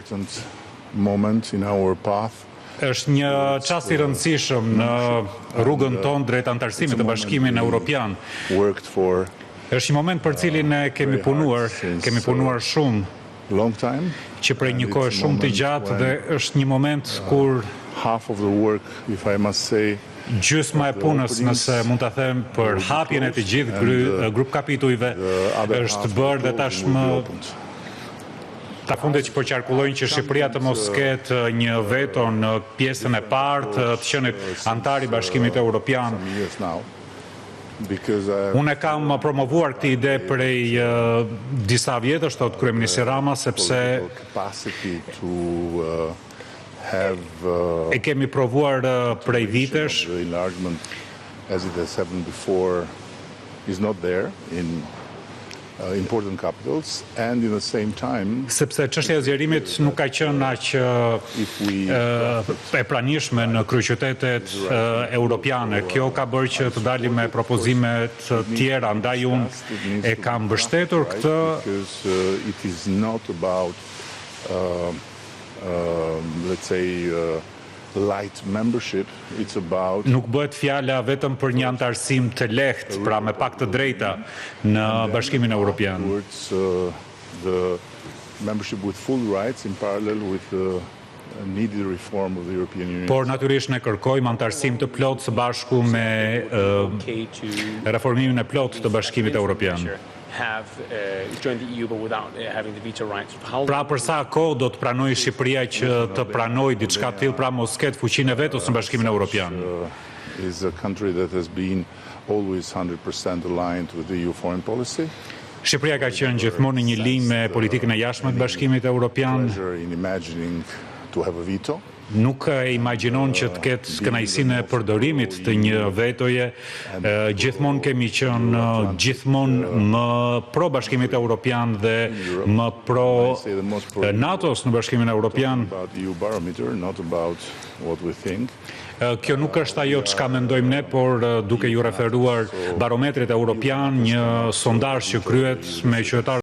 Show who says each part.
Speaker 1: Important moment in our path.
Speaker 2: Është një çast i rëndësishëm në rrugën tonë drejt anëtarësimit të Bashkimin Europian.
Speaker 1: Worked for
Speaker 2: Është një moment për cilin ne kemi punuar, kemi punuar shumë
Speaker 1: long time.
Speaker 2: që prej një kohe shumë të gjatë dhe është një moment kur
Speaker 1: Half of the work, if I must say,
Speaker 2: gjysma e punës, nëse mund ta them, për hapjen e të gjithë grup kapitujve është bërë dhe tashmë ta fundit që po qarkullojnë që Shqipëria të mos ketë një veto në pjesën e parë të të qenit antar i Bashkimit Evropian.
Speaker 1: some years now, because I
Speaker 2: Unë e kam promovuar këtë ide prej disa vjetësh, thot kryeministri Rama, sepse
Speaker 1: political capacity to have
Speaker 2: e kemi provuar prej vitesh.
Speaker 1: the enlargement as it has happened before is not there in important capitals and in the same time
Speaker 2: Sepse çështja e zgjerimit nuk ka qenë aq
Speaker 1: if we
Speaker 2: e pranishme në kryeqytetet europiane. Kjo ka bërë që të dalim me propozime të tjera, ndaj unë e kam mbështetur këtë
Speaker 1: because it is not about let's say light membership. It's about
Speaker 2: Nuk bëhet fjala vetëm për një antarësim të lehtë, pra me pak të drejta në Bashkimin Evropian.
Speaker 1: Towards the membership with full rights in parallel with the needed reform of the European Union.
Speaker 2: Por natyrisht ne kërkojmë antarësim të plotë së bashku me reformimin e plotë të Bashkimit Evropian.
Speaker 3: Have joined the EU but without having the veto rights. How
Speaker 2: Pra, për sa kohë do të pranojë Shqipëria që të pranojë diçka të tillë, pra mos ketë fuqinë e vetos në Bashkimin Evropian?
Speaker 1: Is a country that has been always 100% aligned with the EU foreign policy.
Speaker 2: Shqipëria ka qenë gjithmonë në një linjë me politikën e jashtme të Bashkimit Evropian.
Speaker 1: Pleasure in imagining to have a veto.
Speaker 2: Nuk e imagjinon që të ketë kënaqësinë e përdorimit të një vetoje. Gjithmonë kemi qenë gjithmonë më pro Bashkimit Evropian dhe më pro NATO-s në Bashkimin Evropian.
Speaker 1: About EU barometer, not about what we think.
Speaker 2: Kjo nuk është ajo çka mendojmë ne, por duke ju referuar barometrit europian, një sondazh që kryet me qytetarët.